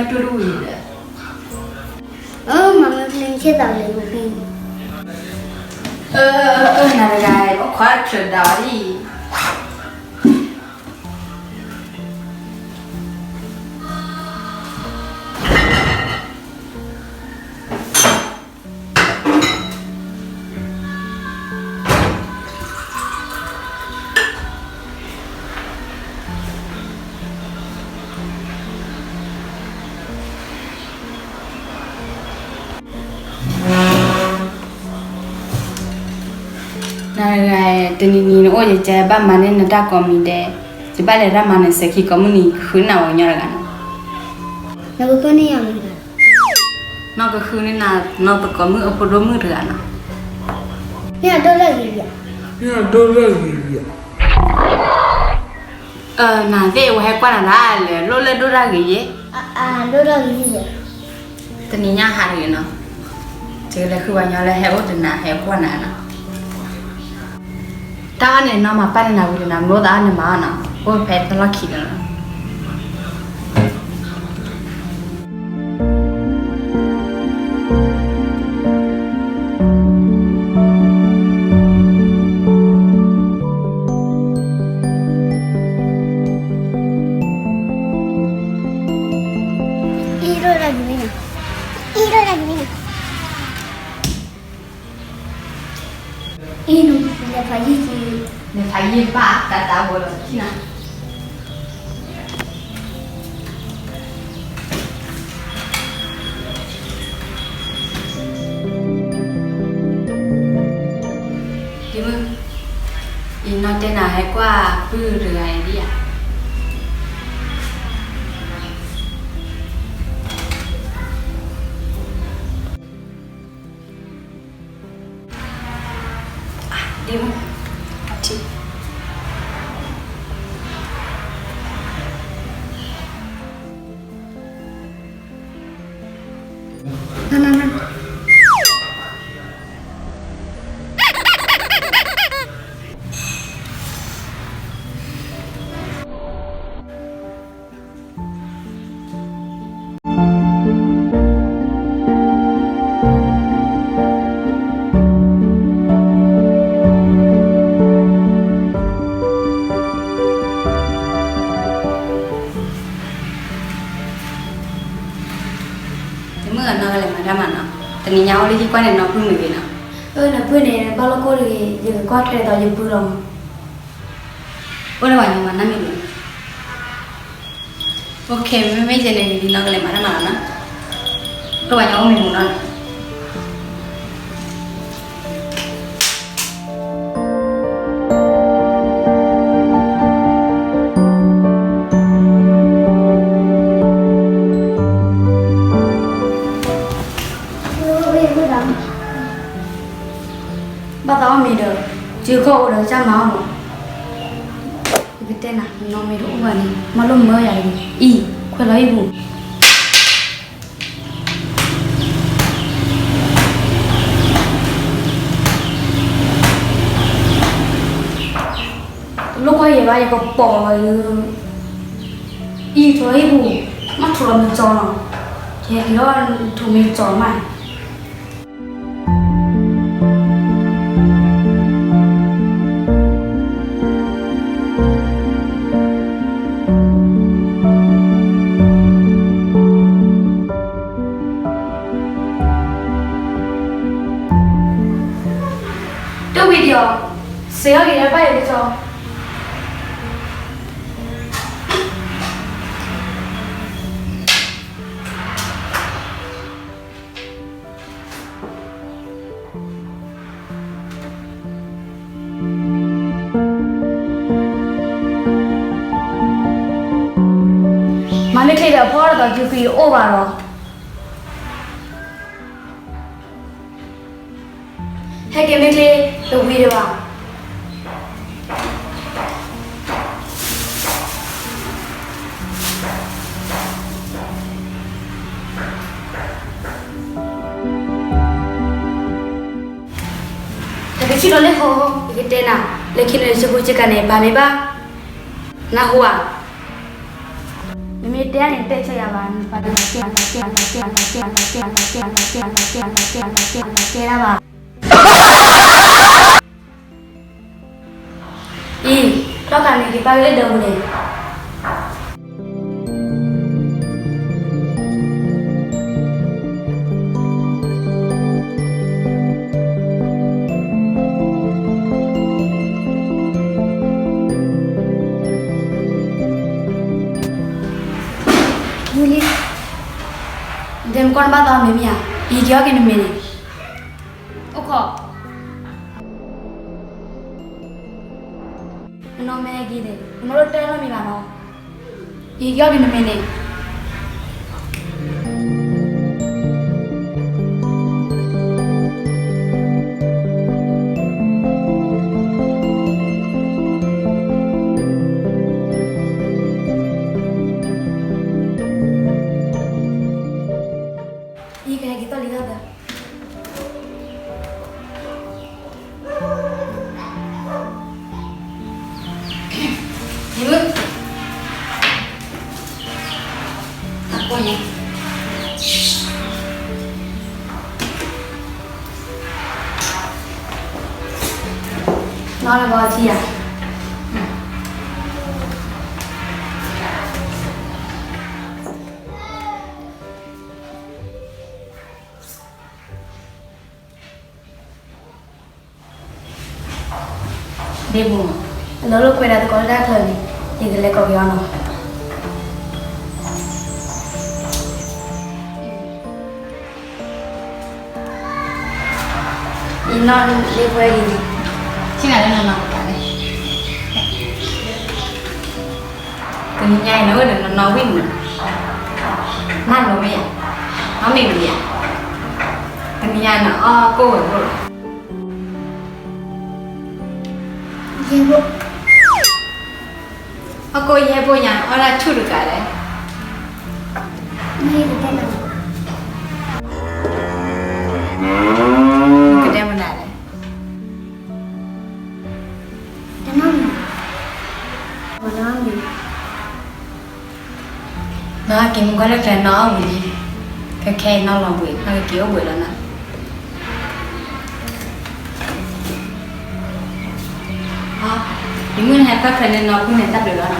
တူၢ်တဝံၤဒီး, အၢ မၤမ့ၢ်ဖျ့ဆ့ၣ်သးလဲၤဝံၤ, အၢ အၢ အၢ နၤတဂၤ အိၣ်ခိးတချုးဒၣ်ဝဲဒၣ်အံၤ. နၤတဂၤ တနံၤနံၤနအိၣ်ယကဲ ဘၣ်မၤန့ၢ်နတၢ်ကိးမံၤဒဲး, ယဘၣ်လဲၤတၢ်မၤနစဲးခံကိးမုၢ်နံၤ ဃုန့ၢ်နၤဝဲညီတဂၤနီၤ. နကဃုန့ၢ်ယၤမတၤတဂၤ, နီၢ်ကဃုန့ၢ်နၤ နီၢ်သကိးမုၣ်အဖိဒိၣ်မုၣ်တဂၤနီၤ. မ့ၢ်အဒိၣ်လၢအဂ့ၤဧါ, မ့ၢ်အဒိၣ်လၢအဂ့ၤဧါ. အၢ နၤသ့ၣ် အဝဲဟဲကွၢ်နၤဒၣ်လဲာ် လိၣ်လၢဒိၣ်တၢ်ဂ့ၤယ့ၣ်. အၢ ဒိၣ်တၢ်ဂ့ၤယ့ၣ်. တနံၤညါဟးတဂ့ၤနီၤ, ယကလဲၤဃုပှၤညီလၢဟဲအိၣ်ဒီးနၤ ဟဲကွၢ်နၤနီၤ. တၢ်အီၣ်န့ၣ် နီၢ်မၤပာ်န့ၢ်နၤဝံၤဒီးနၤ မ့ၢ်အိၣ်သးအီၣ်န့ၣ်မၤအီၣ်နီၤ, အိၣ်ဖဲတလီၢ်ခံလီၤနီၤ. အံၤ လဲၤဖးယံာ်က့ၤ, လဲၤဖးယံာ်ဘၣ် တၢ်တၢ်ဘိလီၤခံနီၤ. ဒ့မုၣ်, အံၤ နီၢ်တဲနၤဟဲကွၢ်ပုၢ်တဂၤအံၤဒံးဧါ. ဒ့မုၣ်, အထံၣ် နၤနၤနၤ. တမုၣ်အနီၢ်ကလဲၤမၤတၢ်မၤနီၤ, တနံၤညါအိၣ်လၢဟံၣ်ကွၢ်န့ၣ် နီၢ်ပုၢ်မ့ၢ်ဂ့ၤနီၤ. အၢ နပုၢ်န့ၣ် ဘၣ်လိၣ်ကိၢ်တဂ့ၤ, ယကကွၢ်ထွဲဒီးယပုၢ်လီၤ. အိၣ်လၢပှၤညီမၤနၢ်မ့ၢ်ဂ့ၤ. အိၣ်ခ့ မ့မ့ၢ်ယဲန့ၣ် ယဒ်နီၢ်ကလဲၤမၤတၢ်မၤလီၤနီၤ, အိၣ်ပှၤညီအိၣ်မ့ၢ်မူနီၤ. ဘၣ်သးအီၣ်မ့ၤဒီး စုခီၣ်အိၣ်ဒီးကစၢ်မၤအီၣ်မး, ယကတဲနၤ နီၢ်မ့ၢ်တအိၣ်ဘၣ်န့ၣ် မၤလိမၢယၤတဂ့ၤ, အံၤ ခွဲးလီၤဟံၣ်ပူၤ. တလိၣ်ကွၢ်ယဲဘၣ် ယကပိာ်လီၤယၤ, အံၤ ထိးလီၤဟံၣ်ပူၤ, မ့ၢ်ထိးလီၤမ့ၤကၠီနီၤ, ယဟဲက့ၤလီၤ ထိးမ့ၤကၠီမး. တဝံၤဒီး စ့ၢ်ကီးက့ၤလၢဘၣ်ယကစီ မၤမ့ၢ်ချ့ဒီး ဖီအီၣ်တၢ်သီစုဃံအိၣ်ဘၣ်လီၤ. ဟဲက့ၤမ့ၢ်ချ့ တဝံၤဒံးဘၣ်. တၢ်ကဆံၣ်လီၤလၢဟီ, ယကတဲနၤ, လၢခံန့ၣ် ယစူးပူၤစကၤန့ၣ် ပာ်မ့ၢ်ဘၣ်, နၢ်ဟူဧါ. မ့မ့ၢ် ယတဲန့ၣ် တဲဆၢယၤဘၣ်, နပာ်တကဲ နကဲ နကဲ နကဲ နကဲ နကဲ နကဲ နကဲ နကဲ နကဲ နကဲ နကဲ နကဲဒၣ်ဘၣ်. အံၤ, ထီၣ်ခးန့ၣ် က့ၤပာ်က့ၤလၢဒၢးပူၤန့ၣ်. မုၢ်လံ, ဒဲမကီၢ်နဘၣ်သီမ့ၢ်မ့ၢ်ဧါ, ယက့ၤအီၣ်က့ၤနမ့ၤန့ၣ်, အိၣ်ခိး, နနီၢ်မဲက့ၤန့ၣ် နမ့ၢ်တၢ်လီၢ်မံၤဘၣ်နီၤ, ယက့ၤအီၣ်က့ၤနမ့ၤန့ၣ်. အံၤ ကဟဲက့ၤသီၣ်လံသီၣ်သၢ. ယမုၢ်, အကိၢ်န့ၣ်, နီၢ်လၢဘီထံဧါ. ဒ့ပူၤ, အလီၢ်လၢကွဲးဒၣ်သကိးလၢတၢ်ချၢန့ၣ်, ယကလဲၤကိးက့ၤအီၤနီၤ. အံၤနီၢ်လ့ပှဲၤအံၤ, ဆ့ၣ်နၤလၢနနီၢ်ကပၤလဲၣ်. တနံၤညါအံၤနအိၣ်ဒီးနနီၢ်ဝံၣ်န့ၣ်, နၢ်လိၤမ့ၢ်ဧါ, နမ့ၢ်ဝံၤဧါ. တနံၤညါနအီၣ်ကိၢ်ဝဲၤဘိၣ်လီၤ. ယဲၢ်ဘိၣ်, အီၣ်ကိၢ်ယဲၢ်ဘိၣ်ညါ အီၣ်ဒၣ်ဆူၣ်တကးလဲၣ်. မ့ၢ်ယကတဲနၤ, ကတဲမနုၤလဲၣ်. တနီၣ်မံၤ, တနီၣ်မံၤ. နက့ၤမုၢ်ကွၢ်လၢကျဲနီၢ်အီၣ်ဝံၤလံ, ကခဲအံၤနီၢ်လီၤဘှံး နကက့ၤအိၣ်ဘှံးလီၤနီၤ. ယမုၢ်နဟဲဖၢၣ်ချၢန့ၣ်နီၢ်ဖုန့ၣ်တၢ်ဘျုးလီၤနီၤ.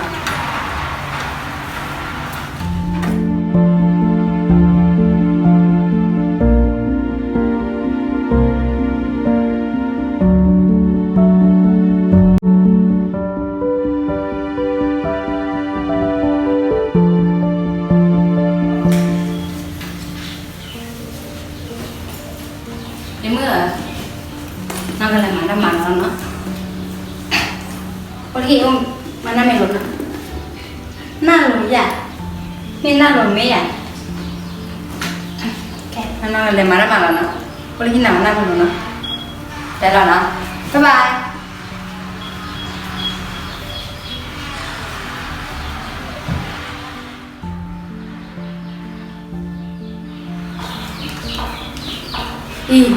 ယမုၢ်ဧၢ, နကလဲၤမၤတၢ်မၤလီၤနီၤ. အိၣ်တက့ၢ်, မၤနၢ်မ့ၢ်လိာ်နီၤ. နၢ်လိၤယၤ, မ့ၢ်နၢ်လိၤမ့ၢ်ယၤ. နကလဲၤမၤတၢ်မၤလီၤနီၤ. အိၣ်တက့ၢ် နမၤနၢ်မ့ၢ်လိာ်နီၤ. တဲလီၤနီၤ, bye bye. အံၤ,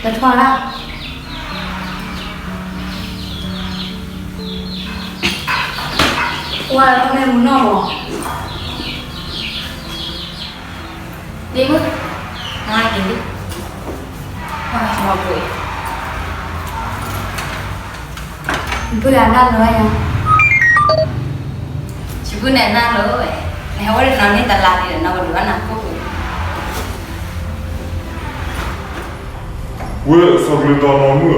တထွါလၢ်, ကွၢ်လၢမ့ၢ်မုၢ်နီၢ်မး, ဒ့မုၢ်, နဟဲက့ၤလံ, ကွၢ်လၢမ့ၢ်ပှ့ၤ ပုၢ်အနၢ်လိၤဝဲညါ, စံးပုၢ်န့ၣ်အနၢ်လိၤဝဲ, နဟဲဝဲဒၣ်နီၤန့ၣ်တလါဒံးဒီး နီၢ်ကဒုးဘၣ်နၤခိၣ်ပူၤ, ဝဲစီၤကလ့ၤတီနီၢ်မုၣ်ဧၢ,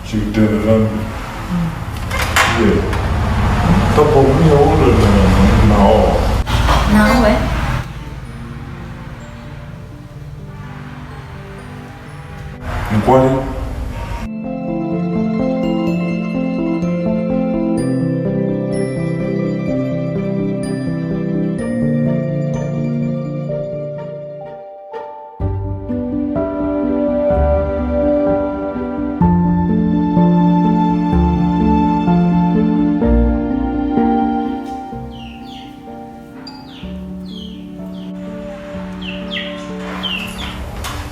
ယကတဲနၤလၢ, တၢ်ပိာ်မုၣ်အိၣ်ဒီးနၤ, နအီၣ်, နအီၣ်ဝဲ, နကွၢ်လံ.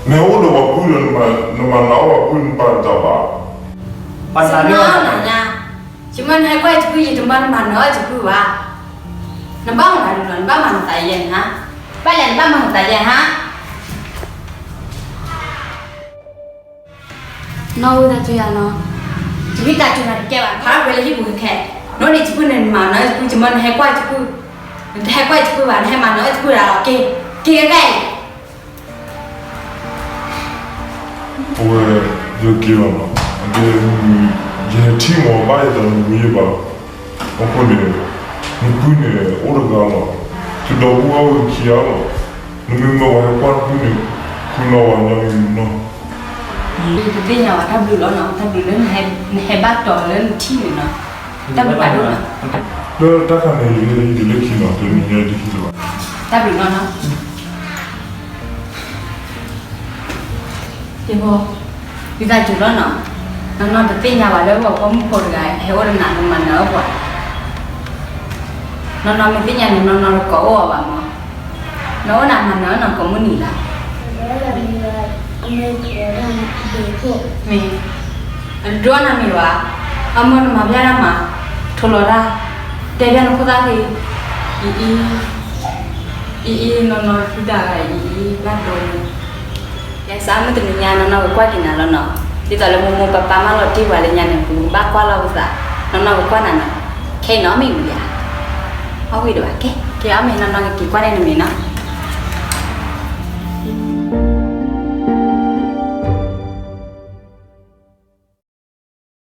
နအိၣ်ဒီးပှၤပုၢ်ဒီးန မၤနၢၤအီၣ်ဘၣ်ဖုနပၢ်တၢ်ဘၣ်. ပှၤသးန့ၢ်အီၣ်နၤညါ, ယမ့ၢ်နဟဲကွၢ်ယတဖု ယတမၤနၢၤအီၣ်ယတဖုဘၣ်. နဘၣ်မၤဒ်လဲၣ်, နဘၣ်မၤနသးယဲၢ်နဟါ, ဘၣ်လဲၣ်နဘၣ်မၤနသးယဲၢ်ဟါ. နီၢ်ဝံသးစူၤယၤနီၤ, ယမ့ၢ်သးစူၤနၤတကဲဘၣ်, ဖးထီၣ်ပှဲၤလၢဟံၣ်ပူၤခဲခဲ, နအိၣ်န့ၣ်ယဖုန့ၣ် နမၤနၢၤယဖု, ယမ့ၢ်နဟဲကွၢ်ယဖု, နတဟဲကွၢ်ယဖုဘၣ်, နဟဲမၤနၢၤယဖုဒၣ်လီၤ, က့ၤ, က့ၤခဲခဲအံၤ. အဝဲ, ယက့ၤလီၤနီၤ, အကဲ, ယဟဲထံၣ်မီၤဘၣ်ယသးနဝံၤယဘၣ်, အဃိန့ၣ်, နဖုန့ၣ်အိၣ်တဂၤလီၤ, ယဒီပုၢ်ဝဲၢ်ဝဲခံဂၤလီၤ, နမ့ၢ်မၢဝဲဟဲကွၢ်နဖုန့ၣ်, ဃုလီၤဝဲညီနုၢ်နီၤ. ယတသ့ၣ်ညါဘၣ်, တၢ်ဘျုးလီၤနီၤ, တၢ်ဘျုးလၢနဟဲဘၣ်တီၤလၢနထံၣ်န့ၣ်နီၤ, တၢ်ဘျုးဖးဒိၣ်နီၤ. လၢတၢ်ခါန့ၣ် ယဟဲလၢဟံၣ်တလၢခံနီၤ, တနံၤညါယတဟံၣ်လၢၤဘၣ်. တၢ်ဘျုးနီၤနီၤ. ယဖိ, ဝံသးစူၤလီၤနီၤ, နီၢ်နီၢ်တသ့ၣ်ညါဘၣ်လၢပှၤပိာ်မုၣ်ဖိတဂၤ ဟဲအိၣ်ဒီးနၤ နမၤနၢၤအီၣ်ပှၤ, နီၢ်နီၢ်မ့ၢ်သ့ၣ်ညါန့ၣ် နီၢ်နီၢ်တကိးအိၣ်အီၤဘၣ်မး, နအိၣ်နၤမၤနၢၤအီၣ်နီၢ်ကိးမုၢ်နံၤလၢ် မ့ၢ်, အဒိနၤမ့ၢ်ဘၣ်, အမၢနမၤဘၣ်တၢ်မး, ထိးလီၤတၢ်, တဲဘၣ်နခိၣ်သၣ်ဃံ, အံၤအံၤ, အံၤအံၤ နီၢ်နီၢ်ဖုဒၣ်ဂၤအံၤအံၤ ဘၣ်ဒိန့ၣ်, ယစးမုၢ်တနံၤညါ နီၢ်နီၢ်ကကွၢ်က့ၤနၤလီၤနီၤ, ဒ်သိးလၢမိၢ်မိၢ်ပၢ်ပၢ်မၢလီၤတံၢ်ပှၤလၢညါန့ၣ် ပကဘၣ်ကွၢ်လီၤပသး, နီၢ်နီၢ်ကကွၢ်နၤနီၤ, ခဲအံၤနီၤမ့ၢ်မ့ၢ်ဧါ, အီၣ်ဝံၤဒံးဘၣ်ကဲ, ကဲအီၣ်မ့ၢ်နီၢ်နီၢ်ကက့ၤကွၢ်န့ၣ်နမ့ၢ်နီၤ.